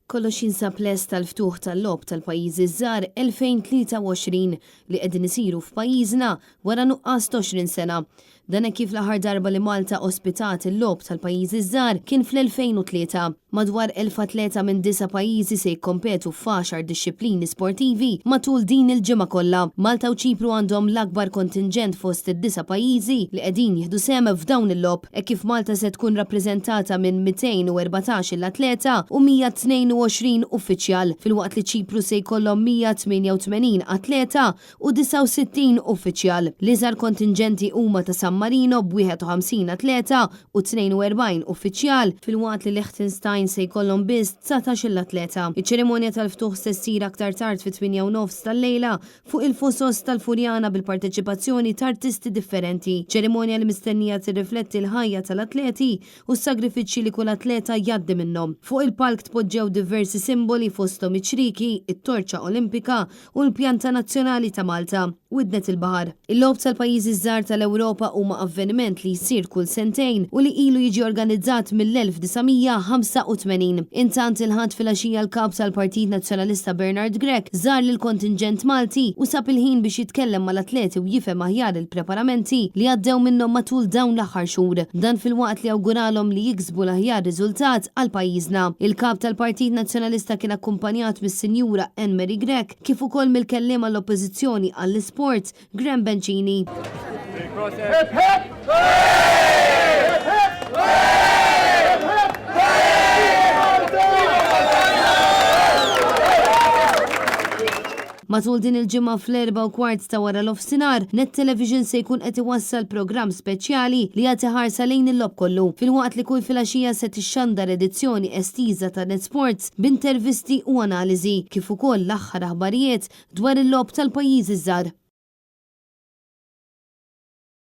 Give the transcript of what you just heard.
Kollox jinsab lest għall-ftuħ tal-Logħob tal-Pajjiżi ż-Żgħar 2023 li qegħdin isiru f'pajjiżna wara nuqqas ta' 20 sena. Dan hekk kif l-aħħar darba li Malta ospitat il-Logħob tal-Pajjiżi ż-Żgħar kien fl-2003. Madwar 1,000 atleta minn disa' pajjiżi se jikkompetu f'għaxar dixxiplini sportivi matul din il-ġimgħa kollha. Malta u Ċipru għandhom l-akbar kontinġent fost id-disa' pajjiżi li qegħdin jieħdu sehem f'dawn il-logħob, hekk kif Malta se tkun rappreżentata minn 214 il atleta u 122 uffiċjal, filwaqt li Ċipru se jkollhom 188 atleta u 69 uffiċjal. L-iżgħar kontinġenti huma ta' San Marino b'51 atleta u 42 uffiċjal, filwaqt li Liechtenstein se jkollhom biss 19-il atleta. Iċ-ċerimonja tal-ftuħ se ssir aktar tard fit-tmienja u nofs tal-lejla fuq il-Fosos tal-Furjana bil-parteċipazzjoni ta' artisti differenti. Ċerimonja li mistennija tirrifletti l-ħajja tal-atleti u s-sagrifiċċji li kull atleta jgħaddi minnhom. Fuq il-palk tpoġġew diversi simboli fosthom iċ-ċrieki, it-torċa Olimpika u l-pjanta nazzjonali ta' Malta, Widnet il-Baħar. Il-Logħob tal-Pajjiżi ż-Żgħar tal-Ewropa huma avveniment li jsir kull sentejn u li ilu jiġi organizzat mill-1985. Intant, il-Ħadd filgħaxija l-Kap tal-Partit Nazzjonalista Bernard Grech żar lill-kontinġent Malti u sab il-ħin biex jitkellem mal-atleti u jifhem aħjar il-preparamenti li għaddew minnhom matul dawn l-aħħar xhur. Dan filwaqt li awguralhom li jiksbu l-aħjar riżultat għal pajjiżna. Il-Kap tal-Partit Nazzjonalista kien akkumpanjat mis-Sinjura Anne Marie Grech kif ukoll mill-Kelliem għall-Oppożizzjoni għall-Isport, Graham Bencini. Hip hip! Hip hip! Hip hip! Matul din il-ġimgħa fl-4:15 ta' waranofsinhar, Net Television se jkun qed iwassal programm speċjali li jagħti ħarsa lejn il-logħob kollu, filwaqt li kull filgħaxija se tixxandar edizzjoni estiża ta' Net Sports b'intervisti u analiżi, kif ukoll l-aħħar aħbarijiet dwar il-logħob tal-pajjiżi ż-żgħar.